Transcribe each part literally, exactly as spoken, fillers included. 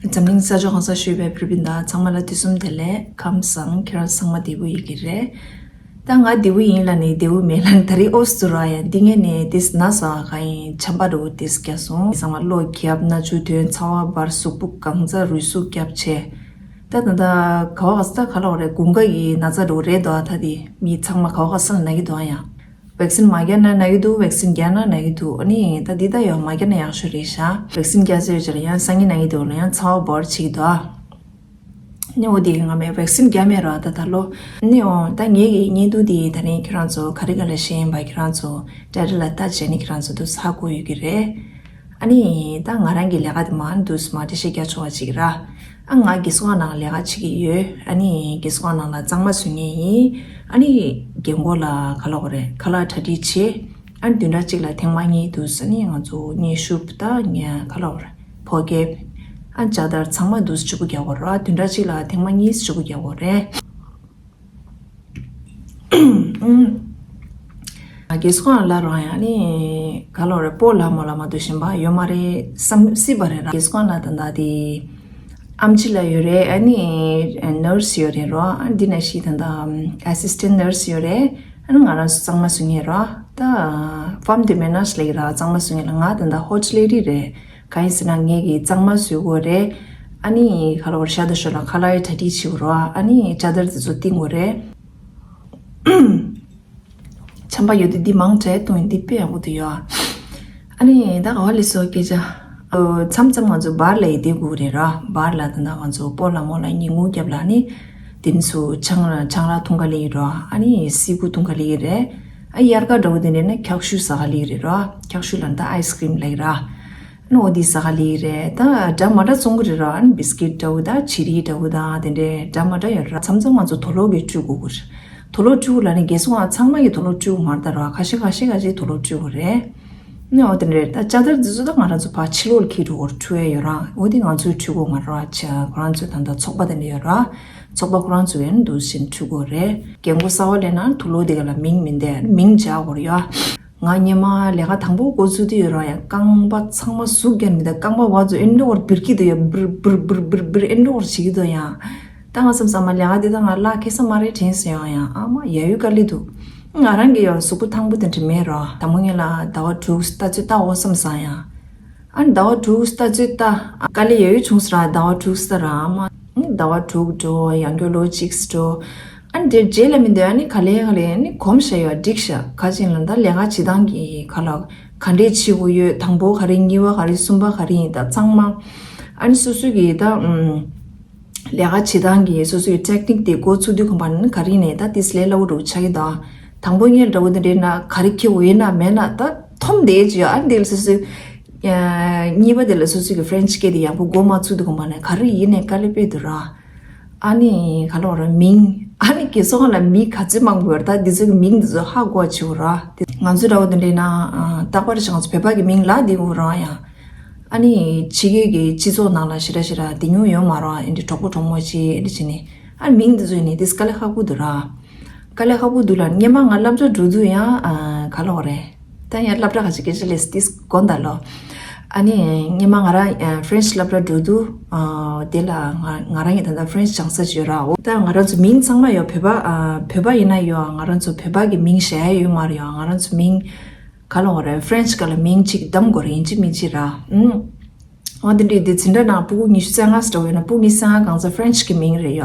འཛམ་གླིང་ས་ཕྱོགས་གང་སར་བཞུགས་པའི་བོད་རིགས་སྤུན་ཟླ་ཚང་མ་ལ་དུས་གསུམ་བདེ་ལེགས། ཁམས་བཟང་། ཁྱེད་རང་ཚང་མ་བདེ་པོ་ཡོད་ཀྱི་རེད། ད་ང་བདེ་པོ་ཡིན་ལབ་ནས་བདེ་པོ་མེད་ལབ་ནས་ད་རེས་ཨོ་སུ་ར་ཡ་འདི་ངས་ནས་དེས་ན་ས་ག་ཡིན་ཆམ་པ་འགྲོ་དེས་རྒྱ་སོང་ཚང་མ་གློ་རྒྱབ་སྣ་ཆུ་ཐོན་ཚ་བ་འབར་གཟུགས་པོ་གང་ཚ་རུས་ཟུག་རྒྱབ་ཆེ། ད་ད་ད་ག་བ་ག་ས་ད་ག་ལ་བ་རེད་དགུན་ཁ་ཡི་ན་ཚ་འགྲོ་རེད་དོ། ད་དེ་མི་ཚང་མ་ག་བ་ག་ས་ན་གི་དོ་ཡ། ཝེག་སིན་མ་རྒྱག་ན་ན་གི་འདུག་ཝེག་སིན་རྒྱག་ན་ན་གི་འདུག་ཨ་ནི་ད་འདི་ད་ཡོད་མ་རྒྱག་ན་ཡག་ཤོས་རེད་ཤག་ཝེག་སིན་རྒྱག་ཚོད་ཅིག་ལ་ཡང་སང་ཉིན་ན་གི་འདུག་ལ་ཡང་ཚ་བ་འབར་ཅིག་འདུག་ཨ་ནི་འོ་དེ་ང་མེད་ཝེག་སིན་རྒྱག་མེད་ར་ད་ད་ལོ། ཨ་ནི་འོ་ད་ངེད་ཀྱི་བརྙན་ཐུང་དེ་ད་ནི་ཁྱེད་རང་ཚོ་ག་རེ་ག་ལ་ཤེས་ཡིན་པ་ཁྱེད་རང་ཚོ་ཊའི་ཊལ་ལ་ལྟ་བྱས་ནི་ཁྱེད་རང་ཚོ་དུ་ཧ་གོ་ཡོད་ཀྱི་རེད། ཨ་ནི་ད་ང་རང་གི་ལས་ཀ་དེ་མ་འདུག་སྨ་འགྲེལ་བཤད་རྒྱག་ཆོག་པ་ཅིག་ར། ཨ་ང་རྒས་གསོ་ཁང་ནང་ལས་ཀ་བྱེད་ཀྱི་ཡོད། ཨ་ནི་རྒས་གསོ་ཁང་ནང་ལ་གཙང་མ་བཟོ་མཁན་ཡིན། ཨ་ནི་རྒན་གོག་ལ་ག་ལབ་དགོས་རེད་ཁ་ལག་གྲ་སྒྲིག་བྱེད། ཨ་ནི་བདུན་ཕྲག་གཅིག་ལ་ཐེངས་མ་གཉིས་འདུག་ཨ་ནི་ང་ཚོ་མཉེན་ཤུབས་དང་ཉ་ག་ལབ་དགོས་རེད་ཕོ་སྐྱེབས། ཨ་ནི་ལྕགས་དར་ཚང་མ་འདུག་ཕྱུ་པོ་རྒྱག་དགོས་རེད། བདུན་ཕྲག་གཅིག་ལ་ཐེངས་མ་གཉིས་ཕྱུ་པོ་རྒྱག་དགོས་རེད། རྒས་གསོ་ཁང་ལ་རང་ཡང་ནི་ག་ལོ་རེ་སྤོ་ལ་མོ་ལ་མ་འདུག་བཞིན་པ་ཡོད་མ་རེད་བསམ་སྲིད་པ་རེད་ར། རྒས་གསོ་ཁང་ལ་ད་ལྟ་དེ་ཨམ་ཆི་ལ་ཡོད་རེད། ཨ་ནི་ནར་སི་ཡོད་རེད་རོ། ཨ་འདི་ན་ཤི་ད་ལྟ་ཨ་སི་སི་ཊེན་ཊི་ནར་སི་ཡོད་རེད། ཨ་ནི་ང་རང་ཚོ་གཙང་མ་བཟོ་མཁན་རོ། ད་ཕམ་དེ་མེ་ནས་ལེགས་ར་གཙང་མ་བཟོ་མཁན་ལ་ང་ད་ལྟ་ཧོ་ཊི་ལེ་ཌི་རེད། གང་ཡིན་ཟེར་ན་ངེད་ཀྱིས་གཙང་མ་བཟོ་དགོས་རེད། ཨ་ནི་ཁ་ལོ་ཤ་དང་ཤོ་ལ་ཁ་ལག་ཡི་གྲ་སྒྲིག་བྱེད་དགོས་རོ། ཨ་ནི་ལྕགས་དར་དེ་ཚོ་བཏིང་དགོས་རེད། ཆམ་པ་ཡོད་དུས་འདི་མང་དྲགས་གཏོང་ཡིན་འདི་དཔེ་ཡག་པོ་འདུག་ཡོ། ཨ་ནི་ད་ག་བ་ལི་སོ་སྐད་ཆ། མཚམས་མཚམས་ང་ཚོ་བར་ལ་ཡི་བསྡད་དགོས་རེད་ར། བར་ལ་ད་ལྟ་ང་ཚོ་སྤོ་ལ་མོ་ལ་གཉིད་ངུ་རྒྱབ་ལ་ནི་དེ་ནི་ཚོ་ཆང་ཆང་རག་འཐུང་ག་ལི་ར། ཨ་ནི་སི་ཁུ་འཐུང་ག་ལི་རེད། ཨ་དབྱར་ཁ་འདྲ་བོ་དེ་འདྲས་ན་འཁྱག་ཤུ་ཟ་ག་ལི་རེད་ར། འཁྱག་ཤུ་ལ་ད་ཨའི་སི་ཀི་རིམ་ལ་ཡི་ར། ནོ་འདི་ཟ་ག་ལི་རེད། ད་འདྲ་མ་འདྲ་བཙོང་གི་རེད་ར། ཨ་ནི་བིས་ཀིཊ་འདྲ་བོ་དང་བྱི་རིལ་འདྲ་བོ་དང་དེ་འདྲའི་འདྲ་མ་འདྲ་ཡོད་ར། མཚམས་མཚམས་ང་ཚོ་དུག་ལོག་གི་བཀྲུ་དགོས་ཀྱི་རེད། དུག་ལོག་བཀྲུ་དགོས་ལབ་ནས་རྒས་གསོ་ཁང་ཚང་མ་གི་དུག་ལོག་བཀྲུ་དགོས་མ་རེད་ད་ར། ཁ་ཤས་ཁ་ཤས་ཁ་ཤས་དུག་ལོག་བཀྲུ་དགོས་རེད། ནི་འོ་དེ་འདྲ་རེད། ད་ལྕགས་དར་འདི་ཚོ་ད་ང་རང་ཚོ་ཕར་ཕྱི་ལོགས་ལ་འཁྱེར་འགྲོ་དགོས་རེད། བཀྲུ་ཡས་ཡོད་ར། འོ་དེ་ང་ཚོས་བཀྲུ་དགོས་མ་རེད་ར། ཁོ་རང་ཚོའི་ད་ལྟ་ཚོགས་པ་དེ་འདྲ་ཡོད་ར། ཚོགས་པ་ཁོ་རང་ཚོ་ཡང་འདུག་བཞིན་བཀྲུ་དགོས་རེད། རྒན་གོག་གསར་པ་སླེབས་ན་དུག་ལོག་དེ་ག་ལ་མིང་མི་འདེབས། མིང་བྱ་དགོས་རེད་ཡ། ང་སྔོན་མ་ལས་ཀ་དང་པོ་འགོ་ཚུགས་དུས་ཡོད་ར་ཡ། རྐང་པ་ཚང་མ་ཟུག་རྒྱག་མི་འདུག་རྐང་པ་བ་ཚོ་ཨེ་འདྲ་བར་འབུར་གྱི་འདུག་ཡ། འབུར་འབུར་འབུར་འབུར་འབུར་ཨེ་འདྲ་བར་བྱེད་ཀྱི་འདུག་ཡ། ད་ང་བསམ་བསམ་མ་ལས་ཀ་འདི་ད་ང་ལ་ཁེ་ས་མ་རེད་དྲན་སོང་ཡ། ཡ་ཨ་མ་ཡ་ཡུ་དཀའ་ལས་འདུག་ང་རང་གི་ཡ་གཟུགས་པོ་ཐང་པོ་དེ་འདྲ་མེད་ར། དང་པོ་ངེད་ལ་ཟླ་བ་དྲུག་ལྟ་ཚོད་ལྟ་འོ་བསམ་སང་ཡ། ཨ་ནི་ཟླ་བ་དྲུག་ལྟ་ཚོད་ལྟ། དཀའ་ལས་ཡ་ཡུ་བྱུང་སོང་ར། ཟླ་བ་དྲུག་ལྟ་ར་ཨ་མ། ཟླ་བ་དྲུག་འགྲོ་ཡང་སྐྱོ་ལོ་གཅིག་འགྲོ། ཨ་འདིར་རྗེས་ལ་མི་འདོད་ཨ་ནི་ག་ལེ་ག་ལེ་ཨ་ནི་གོམས་བཞག་ཡོད་འགྲིག་བཞག་ག་ཅིག་ལ་ད་ལས་ཀ་བྱེད་སྟངས་ཀྱི་ག་ལ་ག་འདྲས་བྱེད་དགོས་ཡོད། དང་པོ་ག་རེ་གཉིས་པ་ག་རེ་གསུམ་པ་ག་རེ་ཡིན་ད་ཚང་མ། ཨ་ནི་སོ་སོ་གི་ད་ཨུམ་ལས་ཀ་བྱེད་སྟངས་ཀྱི་སོ་སོ་གི་ཊེག་ནིག་དེ་འགོ་ཚུགས་དུས་གོམ་པ་ནི་ག་རེ་ཡིན་ནའི་ད་ཏིས་ལས་སླ་བོ་འགྲོ་ཆགས་ཀྱི་ད། དང་པོ་ངས་འདྲ་བོ་དེ་འདྲས་ན་ག་རེ་ཁྱེར་འོས་ན་མེད་ན་ད་འཐོམ་བསྡད་ཀྱི་ཡོད། ཨ་ནི་དེ་ལ་སོ་སོའི་གཉིས་པ་དེ་ལ་སོ་སོ་གི་ཕ་རེན་ཆི་སྐད་དེ་ཡག་པོ་འགོ་མ་ཚུགས་དུས་གོམ་པ་ནས་ག་རེ་ཡིན་ནའི་དཀའ་ལས་དཔེ་འདུག་ར། ཨ་ནི་ག་ལབ་ར་མིང་། ཨ་ནི་རྒས་གསོ་ཁང་ལ་མི་ག་ཚོད་མང་པོ་ཡོད་རེད། ད་འདི་ཚོ་གི་མིང་འདི་ཚོ་ཧ་གོ་བ་བྱེད་དགོས་ར། དེ་ང་ཚོ་འདྲ་བོ་དེ་འདྲས་ན་རྟག་པར་ཞིག་ང་ཚོ་བོད་པ་གི་མིང་ལ་འདི་འོ་རང་ཡང་། ཨ་ནི་ཕྱི་རྒྱལ་གི་སྤྱི་ཚོགས་ནང་ལ་ཞེ་དྲག་ཞེ་དྲག་དེ་ཉུང་ཡོད་མ་རེད། ཨ་འདི་གྲོགས་པོ་གྲོགས་མོ་ཅིག་ཨ་འདི་བྱས་ནས་ཨ་མིང་འདི་ཚོ་ཡིན་ནི་དེ་དཀའ་ལས་ཁག་པོ་འདུག་ར། དཀའ་ལས་ཁག་པོ་འདུག་ལ་སྔོན་མ་ང་སློབ་གྲྭ་འགྲོ་དུས་ཡང་ཨ་ག་ལབ་དགོས་རེད། ད་ཡང་སློབ་གྲྭ་ཁ་ཅིག་སྐད་ཆ་ལས་ཏིས་དགོངས་དག་ལོ། ཨ་ནི་སྔོན་མ་ང་རང་ཨ་ཕ་རེན་ཆི་སློབ་གྲྭ་འགྲོ་དུས་ཨ་དེ་ལ་ང་ང་རང་གི་ད་ལྟ་ཕ་རེན་ཆི་སྦྱང་ས་ཅིག་ཡོད་ར། འོ་ད་ང་རང་ཚོ་མིང་ཚང་མ་ཡོད་བོད་པ་ཨ་བོད་པ་ཡིན་ན་ཡོད། ང་རང་ཚོ་བོད་པ་གི་མིང་བཞག་ཡ་ཡོད་མ་རེད་ཡ། ང་རང་ཚོ་མིང་ག་ལབ་དགོས་རེད། ཕ་རེན་ཆི་སྐད་ལ་མིང་གཅིག་བདམས་དགོས་རེད། ཡིན་གཅིག་མིན་གཅིག་ར། ཨུམ། འོ་དེ་འདྲས་དེ་འཛིན་གྲྭ་ནང་ཕྲུ་གུ་ཉི་ཤུ་རྩ་ལྔ་ཙམ་འདྲ་བོ་ཡོད་ན་ཕྲུ་གུ་ཉི་ཤུ་རྩ་ལྔ་གང་ཚ་ཕ་རེན་ཆི་གི་མིང་རེད་ཡ།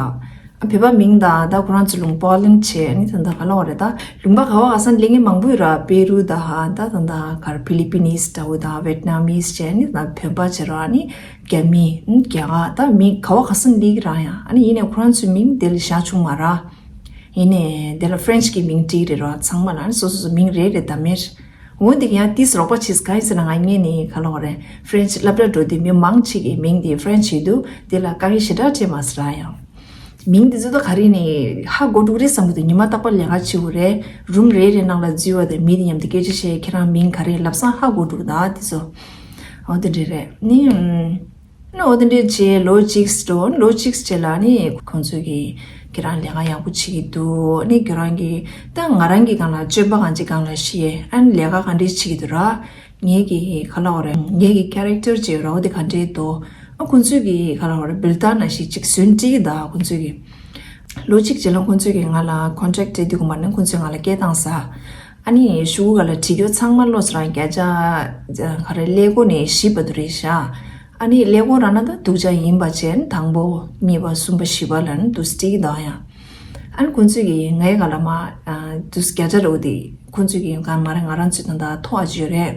ཨ་བོད་པ་མིང་དང་ད་ཁོ་རང་ཚོ་ལུང་པ་ལིང་བྱས་ཨ་ནི་ད་ད་ག་ལབ་དགོས་རེད། ད་ལུང་པ་ག་བ་ག་ས་སླེབས་མཁན་མང་པོ་ཡོད་ར། པེ་རུ་དང་ད་ད་ད་གར་ཕི་ལི་པི་ནིས་འདྲ་བོ་དང་ཝེད་ནམ་མིས་བྱས་ཨ་ནི་ད་བོད་པ་བྱས་ར། ཨ་ནི་རྒྱ་མི་ཨ་རྒྱ་གར་ད་མི་ག་བ་ག་ས་སླེབས་ཀྱི་ར་ཡ། ཨ་ནི་ཡིན་ནའི་ཁོ་རང་ཚོའི་མིང་དེ་ལ་བཞག་བྱུང་མ་ར། ཡིན་ནའི་དེ་ལ་ཕ་རེན་ཆི་གི་མིང་བྲིས་རེད་ར། ཚང་མ་ལ་ཨ་ནི་སོ་སོ་སོ་མིང་རེ་རེ་བདམས་མེད། འོ་འདི་ཡང་ཏིས་རོགས་པ་བྱེད་ག་ཡིན་ཟེར་ན་ང་ངས་ནི་ག་ལབ་དགོས་རེད། ཕ་རེན་ཆི་སློབ་གྲྭ་འགྲོ་དུས་མི་མང་ཆེ་གི་མིང་དེ་ཕ་རེན་ཆི་ཡོད་དུས་དེ་ལ་དཀའ་ངལ་ཞེ་དྲག་འཕྲད་མ་སོང་ར་ཡང་། མིང་དེ་ཚོ་ད་ག་རེ་ནི་ཧ་གོ་འགྲོ་གི་རེད་བསམ་གི་འདུག་ཉི་མ་རྟག་པར་ལས་ཀ་བྱེད་དགོས་རེད། རུམ་རེ་རེ་ནང་ལ་འཛུལ་བ་དང་མི་དེ་མཉམ་དུ་སྐད་ཆ་བཤད། ཁྱེད་རང་མིང་ག་རེ་ལབ་སང་ཧ་གོ་འགྲོ་གི་ད་དེ་ཚོ། འོ་དེ་འདྲ་རེད་ནི། ཨ་ནི་འོ་དེ་འདྲས་བྱས་ལོ་གཅིག་འགྲོ། ལོ་གཅིག་རྗེས་ལ་ནི་ཁོང་ཚོས་ཀྱིས་ཁྱེད་རང་ལས་ཀ་ཡག་པོ་བྱེད་ཀྱི་འདུག་ཨ་ནི་ཁྱེད་རང་གིས་ད་ང་རང་གི་སྒང་ལ་སྤྱོད་པ་གང་ཅིག་སྒང་ལ་ཤེས། ཨ་ནི་ལས་ཀ་ག་འདྲས་བྱེད་ཀྱི་འདུག་ར། ངེད་ཀྱི་ག་ལབ་དགོས་རེད། ངེད་ཀྱི་ཁེ་རེག་ཊར་ཅིག་ཡོད་ར། འོ་དེ་ག་འདྲས་འདུག་ཨ་ཁོང་ཚོས་ཀྱི་ག་ལ་བར་བིལ་ཏཱ་ན་ཞིག་ཅིག་ཟོན་ཏི་གི་ད་ཁོང་ཚོས་ཀྱི་ལོ་གཅིག་རྗེས་ལ་ཁོང་ཚོས་ཀྱི་ང་ལ་ཀོན་ཊེག་སྤྲད་དུས་གོང་པ་ནས་ཁོང་ཚོས་ང་ལ་སྐད་བཏང་ས། ཨ་ནི་ཤུ་གུ་ག་ལ་བྲིས་རྒྱུ་ཚང་མ་ལོས་རང་བརྒྱ་ཆ་ག་རེ་ཀླད་ཀོར་ནས་བཞི་བར་དུ་རེད་ཤག་ཨ་ནི་ཀླད་ཀོར་རང་ན་ད་སྡུག་ཅག་ཡིན་པ་བྱས་ན་དང་པོ་གཉིས་པ་གསུམ་པ་བཞི་པ་ལ་ནི་དུ་སྟི་གི་ད་ཡང་། ཨ་ནི་ཁོང་ཚོས་ཀྱི་ངའི་ག་ལ་མ་དུ་བརྒྱ་ཆ་རེ་བོ་དེ་ཁོང་ཚོས་ཀྱི་ག་མ་རེད་ང་རང་ཚོས་ད་ད་ཐོག་ཨ་ཅི་ཡོད་རེད།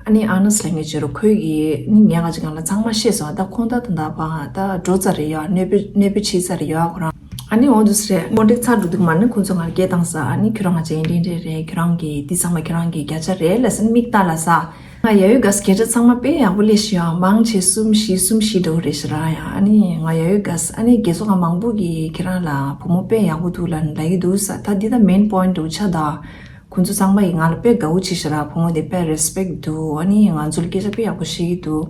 ཨ་ནི་ཨ་ནི་སི་ལ་ངས་བྱས་རོ་ཁོས་ཀྱི་ནི་ངས་ག་ཅི་གང་ལ་ཚང་མ་ཤེས་སོང་ད་ཁོང་ད་ད་ད་པ་ད་འགྲོ་ཙ་རེ་ཡོད་གནོད་པའི་གནོད་པའི་ཆེ་ཙ་རེ་ཡོད་ཁོ་རང་། ཨ་ནི་འོ་འདུག་སེ་རེད་ཀོན་ཊེག་ཚར་འགྲོ་དུས་མ་ནི་ཁོང་ཚོ་ང་ལ་སྐད་བཏང་ས་ཨ་ནི་ཁྱོད་རང་ང་ཅན་འདྲེ་འདྲེ་རེད་ཁྱོད་རང་གི་འདི་ཚང་མ་ཁྱོད་རང་གི་བརྒྱ་ཆ་རེད་ལ་སེ་མིག་ལྟ་ལ་ས། ང་ཡ་ཡོད་ག་སི་སྐད་ཆ་ཚང་མ་དཔེ་ཡག་པོ་ལས་ཤི་ཡ་མང་ཆེ་གསུམ་བཞི་གསུམ་བཞི་འགྲོ་རེད་ཤི་ར་ཡ་ཨ་ནི་ང་ཡ་ཡོད་ག་སི་ཨ་ནི་རྒྱལ་ཚོགས་ཁག་མང་པོ་གི་ཁྱེད་རང་ལ་བུ་མོ་དཔེ་ཡག་པོ་འདུག་ལ་ལ་ཡི་འདུག་ས་ད་འདི་ད་མེན་པོ་ཡིན་འགྲོ་ཆ་ད། ཁོང་ཚོ་ཚང་མ་ཡིས་ང་ལ་དཔེ་དགའ་བོ་བྱེད་ཤག་ར་བུ་མོ་དེ་དཔེ་རེ་སི་པེག་འདུག་ཨ་ནི་ང་ཚོ་ལ་སྐད་ཆ་དཔེ་ཡག་པོ་བཤད་ཀྱི་འདུག་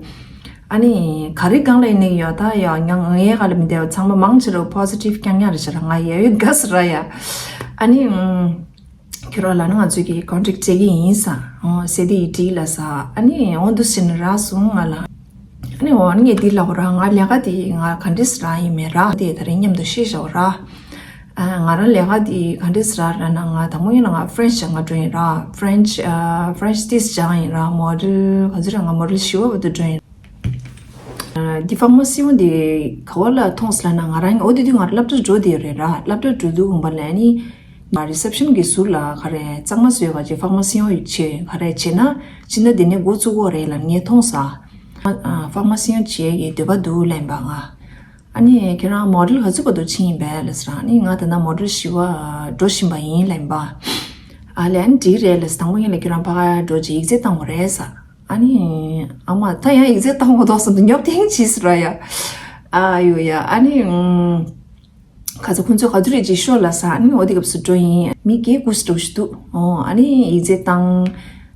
ཨ་ནི་ག་རེ་གང་ལ་ཡིན་ནི་ཡོད་ད་ཡ་ང་ངའི་ག་ལ་མི་བདེ་བ་ཚང་མ་མང་ཆེ་རུ་པོ་སི་ཊིབ་རྐྱང་རྐྱང་རེད་ཤག་ར་ང་ཡ་ཡོད་དགའ་སི་ར་ཡ། ཨ་ནི་ཁྱོད་རང་ལ་ནི་ང་ཚོས་ཀྱི་ཀོན་ཊེག་བྱེད་ཀྱི་ཡིན་ས་ཨོ་སེ་དེ་ཡི་བྲིས་ལ་ས་ཨ་ནི་འོ་འདུག་སེ་ནི་ར་སོང་ང་ལ། ཨ་ནི་འོ་ངས་འདི་ལབ་ར་ང་ལས་ཀ་དེ་ང་ག་འདྲས་ར་ཡིན་མེད་ར་དེ་ད་རིང་མཉམ་དུ་ཤེས་བྱ་བ་ར། ང་རང་ལས་ཀ་དེ་ག་འདྲས་ར་ར་ན་ང་དང་པོ་ཡིན་ན་ང་ཧྥ་རེན་ཆི་སྦྱང་ང་འགྲོ་ཡིན་ར་ཧྥ་རེན་ཆི་ཧྥ་རེན་ཆི་ཏིས་སྦྱང་ཡིན་ར་མོ་ཌེལ་ག་ཚོད་ར་ང་མོ་ཌེལ་བཞི་བ་བར་དུ་འགྲོ་ཡིན། འདི་ཧྥ་མ་སི་འོ་འདི་ག་བ་ལ་མཐོང་སླ་ན་ང་རང་འོ་དེ་དུས་ང་རང་སློབ་གྲྭ་འགྲོ་དེ་རེད་ར་སློབ་གྲྭ་འགྲོ་དུས་གོང་པ་ལ་ནི་ང་རི་སེབ་ཤན་གི་ཟུར་ལ་ག་རེ་གཙང་མ་བཟོས་ག་ཅེ་ཧྥ་མ་སི་འོ་ཆེ་ག་རེ་བྱེད་ན་ཅི་ན་དེ་ནས་འགོ་བཙུགས་གོ་རེད་ལ་ངས་མཐོང་ས། ཧྥ་མ་སི་འོ་བྱེད་ཀྱི་འདོད་པ་འདུག་ལན་པ་ང་། ཨ་ནི་ཁྱེད་རང་མོ་ཌེལ་ག་ཚོད་བར་དུ་ཕྱིན་ཡིན་པས་ལབ་ཟེར། ཨ་ནི་ང་ད་ལྟ་མོ་ཌེལ་བཞི་པ་འགྲོ་བཞིན་པ་ཡིན་ལབ་ཡིན་པ། ཨ་ལས་ཨ་ནི་འགྲིག་རེད་ལབ་ཟེར། དང་པོ་ཡིན་ལ་ཁྱེད་རང་ཕ་ག་འགྲོ་ཅིག་ཡིག་ཚད་བཏང་བ་རེད་ཟེར། ཨ་ནི་ཨ་མ་ད་ཡང་ཡིག་ཚད་བཏང་བ་འདུག་བསམ་དུ་ཉོབ་ཐེངས་ཅིག་ཟེར་ཡ། ཨ་ཡོ་ཡ་ཨ་ནི་ག་ཚོད་ཁོང་ཚོས་ག་ཚོད་རེད་ཅིག་ཤོག་ལབ་ཟེར། ཨ་ནི་འོ་དེ་སྐབས་སུ་འགྲོ་ཡིན་མི་སྒེར་སྐུ་སྲིད་འགྲོ་ཞིག་འདུག་ཨོ་ཨ་ནི་ཡིག་ཚད་བཏང་།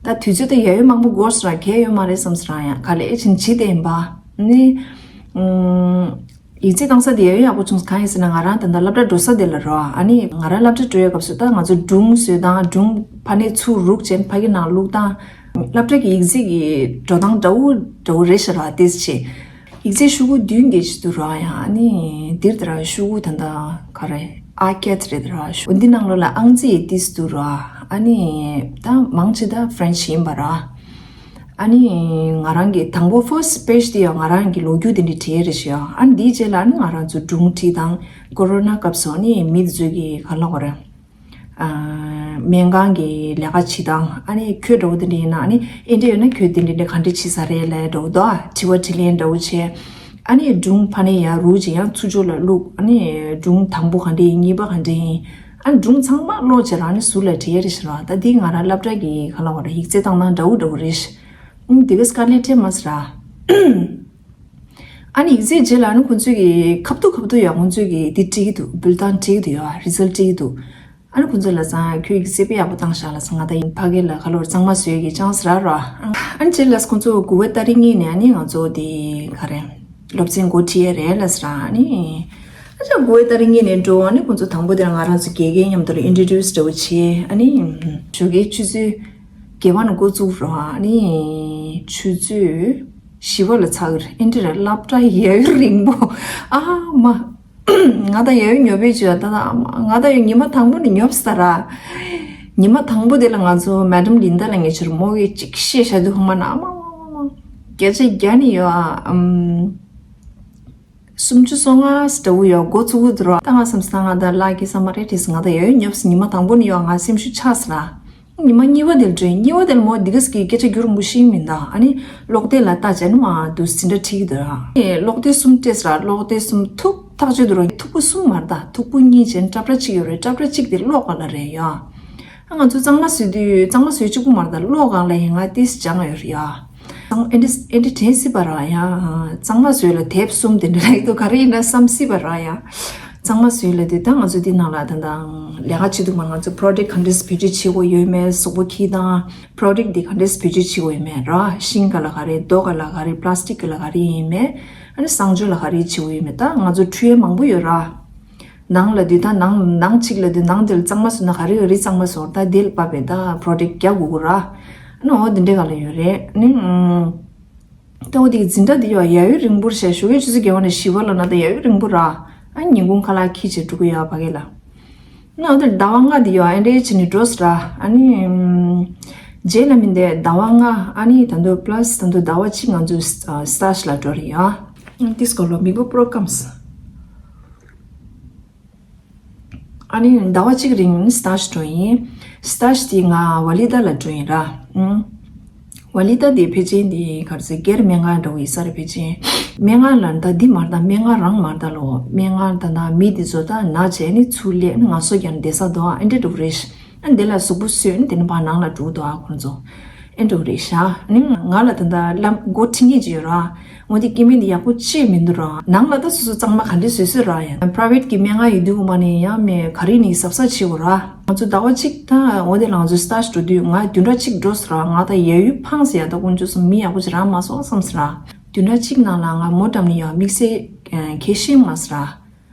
ད་དུས་ཚོད་ད་ཡ་ཡོད་མང་པོ་འགོར་ཟེར་གལ་ཡོད་མ་རེད་བསམ་ཟེར་ཡ་ག་ལས་ཕྱིན་ཅི་བསྟན་པ་ནི། ཡིག་ཚད་བཏང་ས་དེ་ཡང་ཡག་པོ་བྱུང་སོང་། གང་ཡིན་ཟེར་ན་ང་རང་ད་ལྟ་སློབ་གྲྭ་འགྲོ་ས་དེ་ལ་རོ། ཨ་ནི་ང་རང་སློབ་གྲྭ་འགྲོ་ཡའི་སྐབས་སུ་ད་ང་ཚོ་སྒྲུང་བཟོས་དང་སྒྲུང་ཕ་ནས་ཚུར་རུག་བྱས་ཕ་གི་ནང་བླུགས་དང་། སློབ་གྲྭ་གི་ཡིག་ཚད་ཀྱི་འགྲོ་སྟངས་འདྲ་བོ་འདྲ་བོ་རེད་ཤག་ར་དེ་བྱས། ཡིག་ཚད་ཤོག་གུ་བདུན་གྱི་ཆེད་དུ་རོ་ཡ། ཨ་ནི་འདིར་ད་ར་ཤོག་གུ་ད་ད་ག་རེ་ཨ་ཀེད་རེད་ད་ར་ཤོག་གུ་འདི་ནང་ལོགས་ལ་ཨང་རྩིས་ཡི་ཏིས་དུ་རོ། ཨ་ནི་ད་མང་ཆེ་ད་ཧྥ་རེན་ཆི་ཡིན་པ་ར། ཨ་ནི་ང་རང་གི་དང་པོ་ཧྥར་སི་པེ་ཇི་དེ་ཡང་ང་རང་གི་ལོ་རྒྱུས་དེ་འདྲ་བྲིས་རེད་ཤག་ཨ་ནི་དེའི་རྗེས་ལ་ཨ་ནི་ང་རང་ཚོ་སྒྲུང་བྲིས་དང་ཀོ་རོ་ན་སྐབས་སུ་ཨ་ནི་མི་དེ་ཚོས་ཀྱི་ག་ལ་གོ་རེད། ཨ་སྨན་ཁང་གི་ལས་ཀ་བྱེད་སྟངས་ཨ་ནི་ཁྱོད་འདྲ་བོ་དེ་འདྲ་ཡིན་ན་ཨ་ནི་ཨེ་འདྲ་ཡོད་ན་ཁྱོད་དེ་འདྲ་འདྲ་ག་འདྲ་བྱེད་ས་རེད་ལབ་འདྲ་བོ་དོ་དྲི་བ་དྲིས་ལན་འདྲ་བོ་བྱས། ཨ་ནི་སྒྲུང་ཕ་ནས་ཡར་རུག་ཅིག་ཡང་ཚུར་ཕྱོགས་ལ་བླུགས། ཨ་ནི་སྒྲུང་དང་པོ་ག་འདྲ་ཡིན་གཉིས་པ་ག་འདྲ་ཡིན། ཨ་ནི་སྒྲུང་ཚང་མ་ཀློག་བྱས་རང་ནི་ཟུར་ལ་བྲིས་ཡ་རེད་ཤག་ར། ད་འདི་ང་རང་སློབ་གྲྭ་གི་ག་ལ་བ་ར་ཡིག་ཚད་བཏང་སྟངས་འདྲ་བོ་འདྲ་བོ་རེད་ཤག་ཨ་ནི་དེ་ག་སི་ཀ་ལེ་ཏྲེ་མ་སི་ར། ཨ་ནི་ཡིག་ཚད་རྗེས་ལ་ཨ་ནི་ཁོང་ཚོས་ཀྱི་ཁ་ཐུག་ཁ་ཐུག་ཡ་ཁོང་ཚོས་ཀྱི་འདི་བྲིས་ཀྱི་འདུག་བུལ་ཏང་བྲིས་ཀྱི་འདུག་ཡ་རི་ཛལ་བྲིས་ཀྱི་འདུག་ཨ་ནི་ཁོང་ཚོ་ལ་ཚང་ཁྱོད་ཀྱི་སེ་པི་ཡག་པོ་བཏང་ཤག་ལ་ཚང་ང་ད་ཡིན་ཕ་གི་ལ་ཁ་ལོར་གཙང་མ་བཟོས་ཀྱི་ཅང་སི་ར་རོ། ཨ་ནི་རྗེས་ལ་ཁོང་ཚོ་དགུ་པའི་ཏ་རིག་གཉིས་ནས་ཨ་ནི་ང་ཚོ་དེ་ག་རེ་སློབ་ཚན་འགོ་ཁྲིད་ཡས་རེད་ལ་ཟེར། ཨ་ནི་ཨ་ཅག་དགུ་པའི་ཏ་རིག་གཉིས་ནས་འགྲོ། ཨ་ནི་ཁོང་ཚོ་དང་པོ་དེ་ང་རང་ཚོ་དགེ་རྒན་མཉམ་དུ་ལ་ཨིན་ཊྲོ་ཌིའུ་སི་འདྲ་བོ་བྱས། ཨ་ནི་ཞོགས་ཀའི་ཆུ་ཚོད་བརྒྱད་པ་ནས་འགོ་བཙུགས་རོགས། ཨ་ནི་ཆུ་ཚོད་བཞི་པ་ལ་ཚར་གི་རེད། ཨེ་འདྲ་རེད། སློབ་གྲྭ་ཡ་ཡོད་རིང་པོ། ཨ་མ། ང་ད་ཡ་ཡོད་ཉོབ་པའི་བྱོས་ད་ད་ང་ད་ཡ་ཉི་མ་དང་པོ་ནས་ཉོབ་ས་ར། ཉི་མ་དང་པོ་དེ་ལ་ང་ཚོ་མེ་ཌམ་ལིན་ད་ལ་ངས་ཕྱིར་མོ་གི་གཅིག་བཤད་བྱ་དུས་ཧོ་མ་ན་ཨ་མ་མ་མ་མ། བརྒྱ་ཆ་བརྒྱ་ནས་ཡོད་ཨ། ཨམ། སུམ་ཅུ་སོ་ལྔ་ལྟ་བུ་ཡོད་འགོ་བཙུགས་དུས་ར། ད་ང་བསམ་སྟངས་ང་ད་ལག་གི་ས་མ་རེད་དྲིས་ང་ད་ཡ་ཡོད་ཉོབ་ས་ཉི་མ་དང་པོ་ནས་ཡོད་ང་སེམས་ཤུགས་ཆག་ས་ར། ཉི་མ་གཉིས་པ་དེར་འགྲོ་ཡིན། གཉིས་པ་དེར་མོ་འདི་ག་ཟིག་གི་སྐད་ཆ་རྒྱུ་རིང་པོ་ཤེས་མིན་ད། ཨ་ནི་ཀློག་དེབ་ལ་ལྟ་བྱས་ནི་མ་འདུག་ཟིན་གྲྭ་ཁྲིད་ཀྱི་འདུག་ཨ། ཨེ་ཀློག་དེབ་གསུམ་སྤྲད་ཟེར། ཀློག་དེབ་གསུམ་ཐུག་ཐག་ཆོད་འདུག་ར། མཐུག་པོ་གསུམ་མ་རེད་ད། མཐུག་པོ་གཉིས་བྱས་ནི་སྐྲ་བྲ་གཅིག་ཡོད་རེད། སྐྲ་བྲ་གཅིག་དེ་ཀློག་ག་ལ་རེད་ཡ། ཨ་ང་ཚོ་གཙང་མ་བཟོས་དུས་གཙང་མ་བཟོས་གཅིག་པུ་མ་རེད་ད། ཀློག་ག་ལ་ཡིན་ང་ཏིས་སྦྱང་ཡོད་རེད་ཡ། གཙང་ཨེ་འདི་ཨེ་འདི་དྲན་སྲིད་པ་ར་ཡ། གཙང་མ་བཟོས་ལ་དེབ་གསུམ་དེ་འདྲ་ལ་ཡོད་དུ་ག་རེ་ཡིན་ན་བསམ་སྲིད་པ་ར་ཡ། གཙང་མ་བཟོས་ལ་དེ་ད་ང་ཚོ་འདི་ནང་ལ་ད་ད་ལས་ཀ་བྱེད་དུས་མ་ང་ཚོ་པྲོ་ཇེག་ག་འདྲས་བེད་སྤྱོད་བྱེད་དགོས་ཡོད་མེད་གཟུགས་པོ་ཁྱི་དང་པྲོ་ཇེག་འདི་ག་འདྲས་བེད་སྤྱོད་བྱེད་དགོས་ཡོད་མེད་ར། ཤིང་ག་ལ་ག་རེ་རྡོ་ག་ལ་ག་རེ་པ་ལ་སི་ཊིག་ག་ལ་ག་རེ་ཡིན་མེད། ཨ་ནི་གསང་སྤྱོད་ལ་ག་རེ་བྱེད་དགོས་ཡོད་མེད་ད་ང་ཚོ་འཕྲུལ་ཡས་མང་པོ་ཡོད་ར། ནང་ལ་དུས་ད་ནང་ནང་གཅིག་ལ་དུས་ནང་དེ་ལ་གཙང་མ་བཟོས་ན་ག་རེ་ཡོད་རེད། གཙང་མ་བཟོས་ད་དེ་ལ་བབས་པས་ད་པྲོ་ཇེག་རྒྱག་དགོས་ཀྱི་ར། ཨ་ནི་འོ་དེ་འདྲས་ག་ལ་ཡོད་རེད། ཨ་ནི་ཨུམ། ད་འོ་དེ་འཛིན་གྲྭ་དེ་ཡོད་ཡ་ཡོད་རིང་པོར་བྱས་ཞོགས་ཀས་ཆུ་ཚོད་བརྒྱད་པ་ནས་བཞི་པ་ལ་ན་ད་ཡ་ཡོད་རིང་པོ་ར། ཨ་ཉིན་གུང་ཁ་ལག་ཁྱི་བྱེད་འགྲོ་གི་ཡོད་ཕ་གི་ལ། ན་འོ་དེ་ཟླ་བ་ལྔ་དེ་ཡོད་ཨ་འདྲའི་བྱས་ནས་འགྲོ་སི་ར། ཨ་ནི་རྗེས་ལ་མིན་ཏེ་ཟླ་བ་ལྔ་ཨ་ནི་ད་དུང་པ་ལ་སི་ད་དུང་ཟླ་བ་གཅིག་ང་ཚོ་སི་ཊེ་ཇི་ལ་འགྲོ་རེད་ཡ། ཏིས་གོ་ལོ་མི་གོ་པྲོ་ཀམ་སི། ཨ་ནི་ཟླ་བ་གཅིག་རིང་སི་ཊེ་ཇི་འགྲོ་ཡིན། སི་ཊེ་ཇི་དེ་ང་ཝ་ལི་ཏ་ལ་འགྲོ་ཡིན་ར། ཨུམ། ཝ་ལི་ཏ་དེ་ཕལ་ཆེར་དེ་ག་རེ་ཟེར་སྒེར་སྨན་ཁང་འགྲོ་གི་ཡིན་ས་རེད་ཕལ་ཆེར། སྨན་ཁང་ལ་ད་འདི་མ་རེད་ད་སྨན་ཁང་རང་མ་རེད་ད་ལོ། སྨན་ཁང་ད་ད་མི་དེ་ཚོ་ད་ན་བྱས་ནི་ཚུར་སླེབས་ནི་ང་སོ་རྒྱག་ནི་བསྡད་ས་འདུག་ཨ་འདྲ་འགྲོ་གི་རེད། ཨ་འདི་ལ་གཟུགས་པོ་བཟོས་ནི་དེ་ནི་ཕར་ནང་ལ་འགྲོ་གི་འདུག་ཨ་ཁོང་ཚོ། ཨེ་འགྲོ་རེད་ཤག་ནི་ང་ལ་ད་ལྟ་ལམ་སྒོ་ཁྲིད་མཁན་ཅིག་ཡོད་ར། འོ་དེ་སྐྱེ་དམན་དེ་ཡག་པོ་ཅིག་མི་འདུག་ར། ནང་ལ་ད་སོ་སོ་གཙང་མ་ག་འདྲས་བཟོས་བཟོས་ར་ཡ། པ་རའི་ཝེ་ཊི་གི་སྨན་ཁང་ཡོད་དུས་སྒང་མ་ནས་ཡང་མེད་ག་རེ་ནས་གཟབ་གཟབ་བྱེད་དགོས་ར། ང་ཚོ་ཟླ་བ་གཅིག་ད་འོ་དེ་ལ་ང་ཚོ་སི་ཊེ་ཇི་འགྲོ་དུས་ང་བདུན་ཕྲག་གཅིག་འགྲོ་སོང་ར། ང་ད་ཡ་ཡུལ་ཕངས་སོང་ཡ། ད་དཀོན་མཆོག་གསུམ་མི་ཡག་པོ་ཅིག་རག་མ་སོང་བསམ་སོང་ར། བདུན་ཕྲག་གཅིག་ནང་ལ་ང་མོ་འགྲམ་ནས་ཡང་དམིགས་བསལ་ཁྱེར་ཤེས་མ་སོང་ར།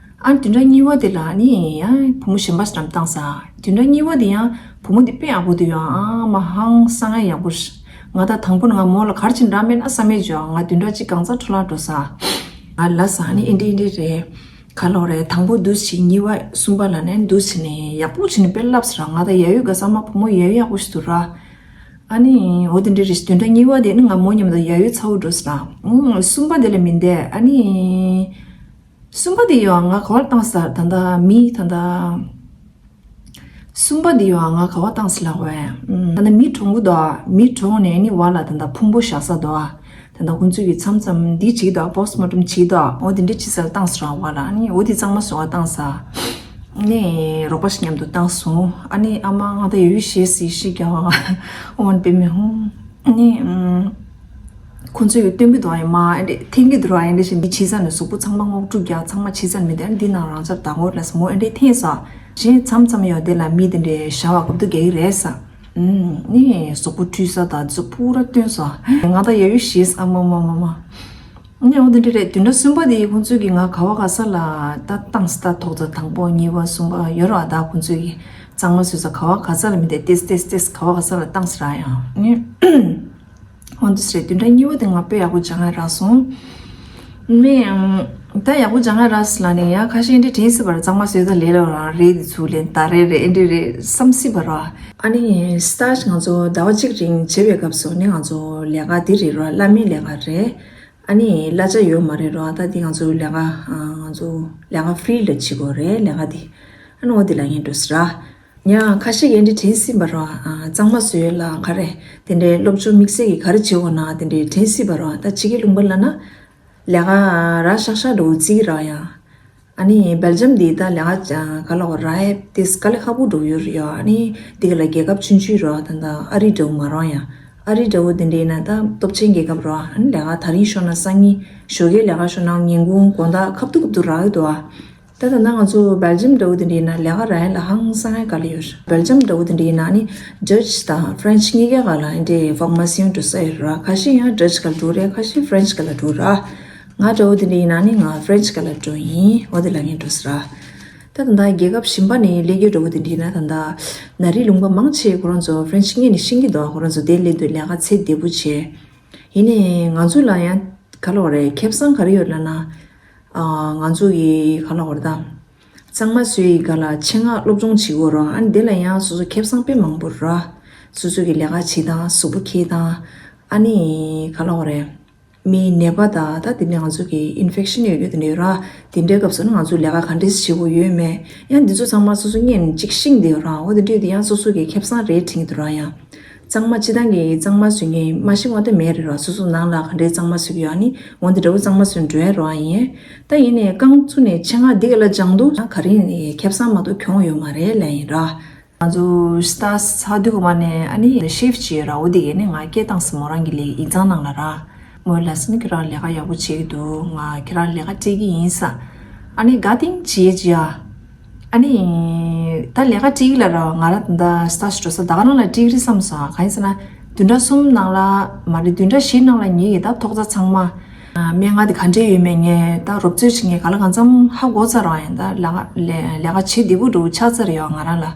ཨ་བདུན་ཕྲག་གཉིས་པ་དེ་ལ་ནི་ཡང་བུ་མོ་གཞན་པ་ཞིག་འགྲམ་བཏང་ས། བདུན་ཕྲག་གཉིས་པ་དེ་ཡང་བུ་མོ་དེ་དཔེ་ཡག་པོ་འདུག་ཡང་ཨ་མ་ཧང་སང་ཡག་པོ་ཞིག་ང་ད་དང་པོ་ནས་ང་མོ་ལ་ག་རེ་བྱས་ནས་འདྲ་མེད་ན་བསམ་མེད་བྱོས། ང་བདུན་ཕྲག་གཅིག་གང་ཚ་འཕྲོ་བརླག་འགྲོ་ས། ང་ལ་ས་ནི་ཨེ་འདྲ་ཨེ་འདྲ་རེད། ག་ལོ་རེད། དང་པོ་འདུག་བྱས་གཉིས་པ་གསུམ་པ་ལ་ནས་འདུག་བྱས་ནས་ཡག་པོ་བྱས་ནས་དཔེ་ལབ་ས་ར། ང་ད་ཡ་ཡུལ་ག་ས་མ་བུ་མོ་ཡ་ཡུལ་ཡག་པོ་ཞིག་འདུག་ར། ཨ་ནི་འོ་དེ་འདྲ་རེད། བདུན་ཕྲག་གཉིས་པ་དེ་ནི་ང་མོ་མཉམ་དུ་ཡ་ཡུལ་ཚ་བོ་འགྲོ་ས་ར། ཨུམ་གསུམ་པ་དེ་ལ་མིན་ཏེ་ཨ་ནི། གསུམ་པ་དེ་ཡོད་ང་ག་བར་བཏང་ས་ད་ལྟ་མི་ད་ལྟ། གསུམ་པ་དེ་ཡོད་ང་ག་བར་བཏང་ས་ལ་བས། ད་ལྟ་མི་གྲོངས་གི་འདུག་མི་གྲོངས་ནས་ནི་བ་ལ་ད་ལྟ་ཕུང་པོ་བཞག་ས་འདུག་ད་ལྟ་ཁོང་ཚོས་ཀྱི་མཚམས་མཚམས་འདི་བྱེད་ཀྱི་འདུག་པོ་སི་ཊི་མོར་ཊམ་བྱེད་ཀྱི་འདུག་འོ་དེ་འདྲ་བྱེད་ས་ལ་བཏང་ས་ར་བ་ལ་ནི་འོ་དེ་གཙང་མ་བཟོ་བ་བཏང་ས། ནི་རོགས་པ་ཞིག་མཉམ་དུ་བཏང་སོང་། ཨ་ནི་ཨ་མ་ང་ད་ཡོད་ཤེས་སི་ཤི་རྒྱག་འོན་པེ་མི་ཧོང་། ནི་ཨུམ། ཁོ་ཚོས་ཡོད་སྟོན་གི་འདུག་ཨ་མ་ཨེ་འདྲས་འཐེན་གི་འདུག་ར། ཨེ་འདྲས་ཞིག་འདི་བྱས་ཙང་ནས་གཟུགས་པོ་ཚང་མ་སྔོག་འཁྲུག་རྒྱག་ཚང་མ་བྱས་ཙང་མི་འདི་འདི་ནང་རང་ཅག་ད་ངོ་ལ་སི་མོ་ཨེ་འདྲས་འཐེན་ས། གཞན་མཚམས་མཚམས་ཡོད་དེ་ལ་མི་དེ་འདྲས་ཤ་བ་གབ་ཏུ་རྒྱག་གི་རེད་ས། ཨུམ། ནི་གཟུགས་པོ་འཁྲུད་ས་ད་གཟུགས་པོ་ར་སྟོན་ས། ང་ད་ཡ་ཡོད་ཤེས་ཨ་མ་མ་མ་མ། ནི་འོ་དེ་འདྲས་རེད། བདུན་ཕྲག་གསུམ་པ་དེ་ཁོང་ཚོས་ཀྱི་ང་ག་བ་ག་ས་ལ་ད་བཏང་ས་ད་ཐོག་ཚ་དང་པོ་གཉིས་པ་གསུམ་པ་ཡོད་ར། ད་ཁོང་ཚོས་ཀྱི་གཙང་མ་བཟོས་ས་ག་བ་ག་ས་ལ་མི་དེ་ཏེས་ཏེས་ཏེས་ག་བ་ག་ས་ལ་བཏང་ས་ར་ཡང་ནི། འོ་འདི་སྲིད་བདུན་ཕྲག་གཉིས་པ་དེ་ང་དཔེ་ཡག་པོ་སྦྱང་ཡ་རག་སོང་། མེ། ད་ཡག་པོ་སྦྱང་ཡ་རག་སོང་ལ་ནི་ཡ་ཁ་ཤས་འདི་དྲན་སྲིད་པ་ར། གཙང་མ་བཟོས་ད་ལས་ལ་རང་རེད། འདི་ཚུགས་ལེན་ད་རེད་རེད་ཨེ་འདྲས་རེད་བསམ་སྲིད་པ་ར། ཨ་ནི་སི་ཊེ་ཇི་ང་ཚོ་ཟླ་བ་གཅིག་རིང་བྱེད་པའི་སྐབས་སུ་ནི་ང་ཚོ་ལས་ཀ་འདི་རེད་ར། གླ་མའི་ལས་ཀ་རེད། ཨ་ནི་གླ་ཆ་ཡོད་མ་རེད་ར། ད་འདི་ང་ཚོ་ལས་ཀ་ང་ཚོ་ལས་ཀ་ཧྥི་རི་ལ་བྱེད་དགོས་རེད་ལས་ཀ་འདི། ཨ་ནི་འོ་འདི་ལ་ངས་འགྲོ་སྲིད་ར། ཡང་ཁ་ཤས་ཀྱིས་འདི་དྲན་སྲིད་པ་ར། ཨ་གཙང་མ་བཟོས་ལ་ག་རེ། དེ་འདྲའི་སློབ་སྦྱོང་དམིགས་བསལ་གྱི་ག་རེ་བྱེད་དགོས་ན་དེ་འདྲའི་དྲན་སྲིད་པ་ར། ད་ཕྱི་རྒྱལ་ལུང་པ་ལ་ན། ལས་ཀ་ར་ཤག་ཤག་འགྲོ་རྩིས་ར་ཡང་། ཨ་ནི་སྦེལ་ཇམ་འདི་ད་ལས་ཀ་ག་ལ་བ་ར་ཨེབ་དེ་དཀའ་ལས་ཁག་པོ་འགྲོ་ཡོད་རེད་ཡ། ཨ་ནི་འདི་ག་ལ་རྒྱལ་ཁབ་ཆུང་ཆུང་ར། ད་ད་ཨ་རི་འདྲ་བོ་མ་ར་ཡ། ཨ་རི་འདྲ་བོ་དེ་འདྲའི་ན་ད་སྟོབས་ཆེན་རྒྱལ་ཁབ་ར། ཨ་ནི་ལས་ཀ་ད་རིང་ཤོར་ན་སང་ཉིན་ཞོགས་ཀས་ལས་ཀ་ཤོར་ན་ཉིན་གུང་དགོང་དག་ཁབ་ཏུ་ཁབ་ཏུ་རག་གི་འདུག་ཨ། ད་ད་ལྟ་ང་ཚོ་སྦེལ་ཇམ་འདྲ་བོ་དེ་འདྲའི་ནང་ལས་ཀ་རག་ཡ་ལ་ཧང་སང་ཡ་དཀའ་ལས་ཡོད་རེད། སྦེལ་ཇམ་འདྲ་བོ་དེ་འདྲའི་ནང་ནི་ཌ་ཅི་དང་ཧྥ་རན་ཆི་གཉིས་ཀའི་སྒང་ལ་འདྲའི་ཧྥོར་མ་སི་ཡོན་འགྲོ་ས་ཡོད་རེད། ཁ་ཤས་ཡང་ཌ་ཅི་སྒང་ལ་འགྲོ་རེད། ཁ་ཤས་ཧྥ་རན་ཆི་སྒང་ལ་འགྲོ་ར། ང་འདྲ་བོ་དེ་འདྲའི་ནང་ནི་ང་ཧྥ་རན་ཆི་སྒང་ལ་འགྲོ་ཡིན། འོ་དེ་ལ་ངས་འགྲོ་ས་ར། ད་ད་ལྟ་རྒྱལ་ཁབ་གཞན་པ་ནས་སླེབས་རྒྱུ་འདྲ་བོ་དེ་འདྲའི་ན་ད་ལྟ་ན་རི་ལུང་པ་མང་ཆེ་ཁོ་རང་ཚོ་ཧྥ་རན་ཆི་སྔོན་ནས་ཤེས་ཀྱི་འདུག་ཁོ་རང་ཚོ་དེ་སླེབས་དུས་ལས་ཀ་ཚད་བདེ་པོ་བྱས། ཡིན་ནའི་ང་ཚོ་ལ་ཡང་ག་ལབ་དགོས་རེད། ཁེ་བཟང་ག་རེ་ཡོད་ལབ་ན། ཨ་ང་ཚོ་གི་ག་ལབ་དགོས་རེད་ད། གཙང་མ་བཟོ་ཡི་ག་ལ་ཆེད་མངགས་སློབ་སྦྱོང་བྱེད་དགོས་རེད། ཨ་ནི་དེ་ལ་ཡང་སོ་སོ་ཁེ་བཟང་དཔེ་མང་པོ་རེད། སོ་སོ་གི་ལས་ཀ་བྱེད་སྟངས་གཟུགས་པོ་འཁྱེར་སྟངས། ཨ་ནི་ག་ལབ་དགོས་རེད། མིའི་ནད་པ་དང་ད་དེ་ནས་ང་ཚོ་གི་ཨིན་ཕེག་ཤན་ཡོད་རྒྱུ་དེ་འདྲ་ཡོད་ར། དེ་འདྲའི་སྐབས་སུ་ནི་ང་ཚོ་ལས་ཀ་ག་འདྲས་བྱེད་དགོས་ཡོད་མེད། ཡང་འདི་ཚོ་ཚང་མ་སོ་སོ་སྔོན་ནས་ཅིག་ཤེས་བསྡད་ཡོད་ར། འོ་དེ་འདྲས་དེ་ཡང་སོ་སོ་གི་ཁེ་བཟང་རེད་དྲན་གྱི་འདུག་ར་ཡང་། གཙང་མ་སྤྱིར་བཏང་གི་གཙང་མ་བཟོ་མཁན་མ་ཤེས་པ་དེ་མེད་རེད་ར། སོ་སོ་ནང་ལ་ག་འདྲའི་གཙང་མ་བཟོ་གི་ཡོད་ཨ་ནི་འོ་འདི་འདྲ་བོ་གཙང་མ་བཟོ་འགྲོ་ཡ་ར་ཡིན། ད་ཡིན་ནའི་རྐང་བཙུགས་ནས་ཆེད་མངགས་འདི་ག་ལ་སྦྱང་དུས་ཡང་ག་རེ་ཡིན་ནའི་ཁེ་བཟང་མ་གཏོགས་གྱོང་ཡོད་མ་རེད་ལབ་ཡིན་ར། ང་ཚོ་སི་ཊེ་ཇི་ཚར་དུས་སྒང་མ་ནས་ཨ་ནི་ཤིཕ་ཊི་བྱས་ར། འོ་དེ་གས་ནས་ང་སྐད་བཏང་སོང་མོ་རང་གི་ལས་ཡིག་ཚང་ནང་ལ་ར། མོས་ལབ་སོང་ནི་ཁྱེད་རང་ལས་ཀ་ཡག་པོ་བྱེད་ཀྱི་འདུག་ང་ཁྱེད་རང་ལས་ཀ་སྤྲད་ཀྱི་ཡིན་ས། ཨ་ནི་དགའ་སྟེ་བྱས་བྱས་ཨ། ཨ་ནི་ད་ལས་ཀ་སྤྲད་ཀྱི་ལབ་ར། ང་རང་ད་སི་ཊེ་ཇི་འགྲོ་ས་ད་ག་རང་ལ་སྤྲད་ཀྱི་རེད་བསམ་སོང་། གང་ཡིན་ཟེར་ན་བདུན་ཕྲག་གསུམ་ནང་ལ་མ་རེད་བདུན་ཕྲག་བཞི་ནང་ལ་ངེད་ཀྱི་ད་ཐོག་རྩ་ཚང་མ། སྨན་ཁང་དེ་ག་འདྲས་ཡོད་མེད་ངས་ད་རོབ་ཚོད་ཅིག་ངས་ག་ལ་གང་འཚམ་ཧ་གོ་ཚར་ར་ཡིན། ད་ལས་ཀ་ལས་ལས་ཀ་བྱེད་བདེ་པོ་འདྲ་བོ་ཆགས་ཚར་ཡོད་ང་རང་ལ།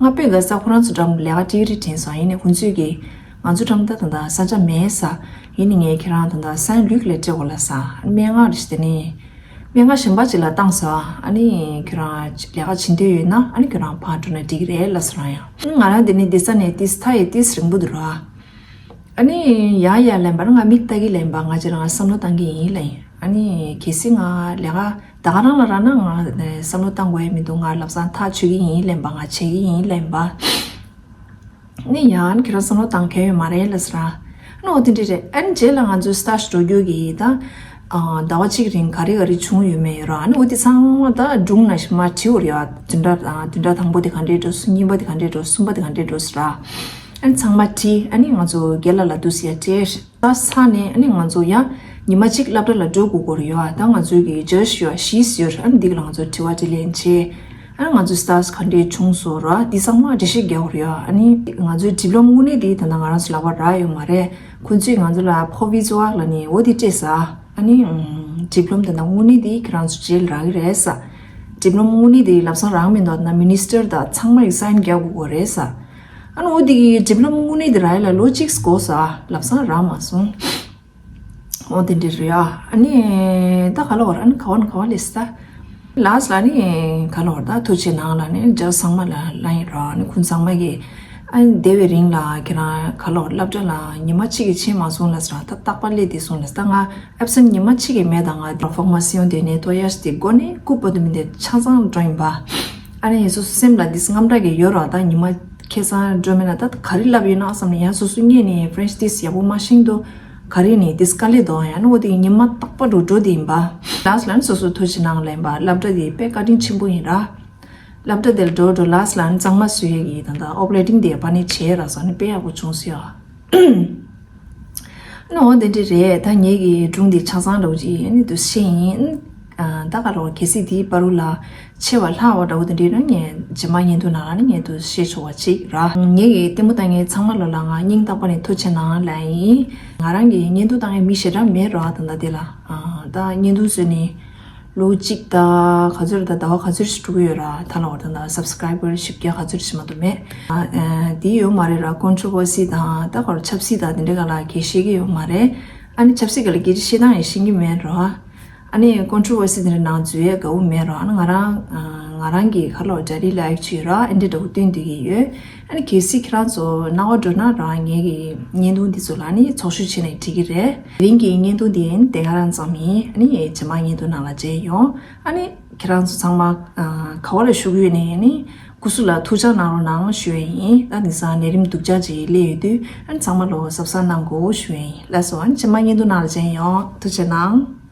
ང་དཔེ་དགའ་ས། ཁོ་རང་ཚོ་འགྲམ་ལས་ཀ་སྤྲད་ཀྱི་རེད་དྲན་སོང་། ཡིན་ནའི་ཁོང་ཚོས་ཀྱི་ ང་ཚོ་འགྲམ་ད་ད་ད་ས་ཆ་མེད་ས། ཡིན་ནི་ངས་ཁྱེད་རང་ད་ད་སན་ལུག་ལས་སྤྲད་གོ་ལ་ས། སྨན་ཁང་རེ་ཞིག་དེ་ནི་སྨན་ཁང་གཞན་པ་ཅིག་ལ་བཏང་ས། ཨ་ནི་ཁྱེད་རང་ལས་ཀ་བྱེད་འདོད་ཡོད་ན་ཨ་ནི་ཁྱེད་རང་ཕར་འགྲོ་ན་འགྲིག་གི་རེད་ལ་ས་རང་ཡང་། ང་རང་དེ་ནི་དེ་ས་ནས་ཏིས་ཐ་ཡི་ཏིས་རིང་པོ་འདུག་ར། ཨ་ནི་ཡ་ཡ་ལན་པར་ང་མིག་ལྟ་གི་ལན་པ་ང་ཅི་རང་བསམ་བློ་བཏང་གི་ཡིན་ལ་ཡིན། ཨ་ནི་གལ་སྲིད་ང་ལས་ཀ་ད་ག་རང་ལ་རག་ན་ང་བསམ་བློ་བཏང་དགོས་ཡ་མི་འདུག་ང་ལབ་སང་ཐག་ཆོད་ཀྱི་ཡིན་ལན་པ་ང་བྱེད་ཀྱི་ཡིན་ལན་པ། ནི་ཡང་ཁྱེད་རང་བསམ་བློ་བཏང་མཁན་ཡོད་མ་རེད་ལ་ཟེར། ཨ་ནི་འོ་དེ་འདྲ་རེད། ཨ་ནི་རྗེས་ལ་ང་ཚོའི་སྟ་ཞི་འགྲོ་རྒྱུ་གི་ད་ཟླ་བ་གཅིག་རིང་ག་རེ་ག་རེ་བྱུང་ཡོད་མེད་ཡོད་ར། ཨ་ནི་འོ་དེ་ཚང་མ་ད་སྒྲུང་ནང་བཞིན་མར་བྲིས་ཡོད་རེད་ཡ། བདུན་ཕྲག་བདུན་ཕྲག་དང་པོ་དེ་ག་འདྲས་འགྲོ་སོང་། གཉིས་པ་དེ་ག་འདྲས་འགྲོ་སོང་། གསུམ་པ་དེ་ག་འདྲས་འགྲོ་སོང་ཟེར་ར། ཨ་ནི་ཚང་མ་བྲིས། ཨ་ནི་ང་ཚོ་རྒན་ལགས་ལ་འདུག་སེ་ཡ་སྤྲད། ད་ས་ནས་ཨ་ནི་ང་ཚོ་ཡང་ཉི་མ་གཅིག་སློབ་གྲྭ་ལ་འགྲོ་དགོས་སྐོར་ཡོད། ཨ་ད་ང་ཚོའི་གི་ཇོ་ཤི་ཡོད་ཤིས་ཡོད། ཨ་ནི་འདི་ག་ལ་ང་ཚོ་དྲི་བ་དྲིས་ལན་བྱས། ཨ་ནི་ང་ཚོའི་སྟ་ཞི་ག་འདྲས་བྱུང་སོང་ར། འདི་ཚང་མ་འགྲེལ་བཤད་རྒྱག་དགོས་ཡོད། ཨ་ནི་ང་ཚོའི་ཌིབ་ལོམ་དངོས་གནས་འདི་ད་ལྟ་ང་རང་ཚོ་ལག་པ་རག་ཡོད་མ་རེད། ཁོ་ཚོས་ང་ཚོ་ལ་ཕོ་བི་ཛོ་ཨག་ལ་ནི་འོ་དེ་སྤྲད་ས། ཨ་ནི་ཌིབ་ལོམ་ད་ལྟ་དངོས་གནས་འདི་ཁྱེད་རང་ཚོ་རྗེས་ལ་རག་གི་རེད་ས། ཌིབ་ལོམ་དངོས་གནས་འདི་ལབ་སང་རག་མི་འདུག་ད་མི་ནི་སི་ཊར་དང་ཚང་མ་ཡི་སའིན་རྒྱག་དགོས་སྐོར་རེད་ས། ཨ་ནི་འོ་དེ་གི་ཌིབ་ལོམ་དངོས་གནས་དེ་རག་ཡ་ལ་ལོ་གཅིག་འགོར་ས། ལབ་སང་རག་མ་སོང་། འོ་དེ་འདྲ་རེད་ཨ། ཨ་ནི་ད་ག་ལ་བར་ཨ་ནི་ག་བ་ནི་ག་བ་ལས་ས། ལཱ་སི་ལ་ནི་ག་ལ་བར་ད་ཐུགས་རྗེ་གནང་ལ་ནི་ཇོ་ཚང་མ་ལ་ལ་ཡིན་ར། ཨ་ནི་ཁོང་ཚང་མ་གི་ཨ་ནི་དེ་བའི་རིང་ལ་ཁྱེད་རང་ག་ལ་བར་སློབ་གྲྭ་ལ་ཉི་མ་གཅིག་གི་ཕྱིན་མ་སོང་ལ་ཟེར། ད་རྟག་པར་སླེབས་དེ་སོང་ལ་ས། ད་ང་ཨེབ་སེན་ཊི་ཉི་མ་གཅིག་གི་མེད། ད་ང་ཕོར་མ་སི་ཡོང་དེ་ནས་ཏོ་ཡ་ཤི་དེ་སྒོ་ནས་སྐུ་པོ་དུ་མི་དེ་ཆ་ཚང་འགྲོ་ཡིན་པ། ཨ་ནི་སོ་སོ་སེམས་ལ་འདི་དངངས་སྐྲག་གི་ཡོད་ར། ད་ཉི་མ་ཁ་སང་འགྲོ་མེད་ན་ད་ག་རེ་ལབ་ཡོད་ན་བསམ་ནས་ཡང་སོ་སོ་སྔས་ནས་ཕ་རེན་ཆི་འདི་ཡག་པོ་མ་ཤེས་འདུག་ག་རེ་ནས་འདི་དཀའ་ལས་འདུག་ཡང་ན་འོ་དེ་ཉི་མ་རྟག་པར་འགྲོ་འགྲོ་དེ་ཡིན་པ། ལཱ་སི་ལ་ནི་སོ་སོ་ཐུགས་རྗེ་གནང་ལ་ཡིན་པ། སློབ་གྲྭ་དེ་དཔེ་བཀའ་དྲིན་ཆེན་པོ་ཡིན་ར། སློབ་གྲྭ་དེར་འགྲོ་འགྲོ་ལཱ་སི་ལ་ནི་གཙང་མ་བཟོ་ཡས་ཀྱི་ད་ད་ཨོ་པ་རེ་ཊིང་དེ་ཕ་ནི་བྱས་ར་སོང་ནི་དཔེ་ཡག་པོ་བྱུང་སོང་ཡ། ནོ་དེ་འདྲ་རེད། ད་ངེད་ཀྱི་སྒྲུང་འདི་ཆ་ཚང་འདྲ་བོ་ཅིག་ནི་དུ་ཤེས་ཡིན། ཨ་ད་ག་རོ་གལ་སྲིད་དེའི་བར་ལ་ཆེ་བ་ལྷག་པ་འདྲ་བོ་དེ་འདྲ་ཡིན་ན་ངས་རྗེས་མ་བརྙན་ཐུང་ནང་ལ་ནི་ངས་དུ་ཤེས་ཆོག་པ་ཅིག་ར། ངེད་ཀྱི་ལྟད་མོ་ལྟ་མཁན་ཚང་མ་ལོ་ལ་ང་སྙིང་ཐག་པ་ནས་ཐུགས་རྗེ་གནང་ལ་ཡིན། ང་རང་གི་བརྙན་ཐུང་ལྟ་མཁན་མི་ཞེ་དྲག་མེད་ར། ད་ལྟ་དེ་ལ་ཨ་ད་བརྙན་ཐུང་བཟོས་ནས། ལོ་གཅིག་དང་ག་ཚོད་རེད། ད་ཟླ་བ་ག་ཚོད་ཞིག་འགྲོ་གི་ཡོད་ར། ད་ལོ་ད་ད་སབ་སི་ཀ་རའི་བར་བཞི་བརྒྱ་ག་ཚོད་ཞིག་མ་གཏོགས་མེད། ཨ་དེ་ཡོད་མ་རེད་ར། ཀོན་ཊོ་ཝར་སི་དང་ད་ག་ར་ཆབ་སྲིད་དང་དེ་འདྲ་ག་ལ་སྐད་ཆ་བཤད་ཀྱི་ཡོད་མ་རེད། ཨ་ནི་ཆབ་སྲིད་ག་ལ་སྐད་ཆ་བཤད་སྟངས་ཡང་ཤེས་ཀྱི་མེད་ར། ཨ་ནི་ཀོན་ཊོ་ཝར་སི་དེ་འདྲ་ནང་འཛུལ་ཡས་དགའ་བོ་མེད་ར། ཨ་ནི་ང་རང་ང་རང་གི་ག་ལོ་ཌའི་རི་ལའིབ་ཅིག་ཡོད་ར། ཨ་འདྲ་འདྲ་བོ་སྟོན་སྡོད་ཀྱི་ཡོད། ཨ་ནི་གལ་སྲིད་ཁྱེད་རང་ཚོ་སྣང་བ་འགྲོ་ན་རང་ངེད་ཀྱི་བརྙན་ཐུང་འདི་ཚོ་ལ་ནི་ཚོགས་ཞུགས་བྱས་ནས་འགྲིག་གི་རེད། དེ་རིང་གི་བརྙན་ཐུང་འདི་ཡིན་དེ་ག་རང་ཙམ་ཡིན། ཨ་ནི་རྗེས་མ་བརྙན་ཐུང་ནང་ལ་མཇལ་ཡོང་། ཨ་ནི་ཁྱེད་རང་ཚོ་ཚང་མ་ག་བ་ལ་བཞུགས་ཡོད་ནས་ནི་སྐུ་གཟུགས་ལ་ཐུགས་ཅག་གནང་རོགས་གནང་ཞུ་ཡས་ཡིན། ད་དེང་སང་ནད་རིམས་སྡུག་ཅག་ཅིག་སླེབས་ཡོད་དུས་ཨ་ནི་ཚང་མ་ལོ་གཟབ་གཟབ་གནང་དགོས་ཞུ་ཡས་ཡིན། ལགས་སོ། ཨ་ནི་རྗེས་མ་བརྙན་ཐུང་ནང་ལ་མཇལ་ཡོང་། ཐུགས་རྗེ་གནང་།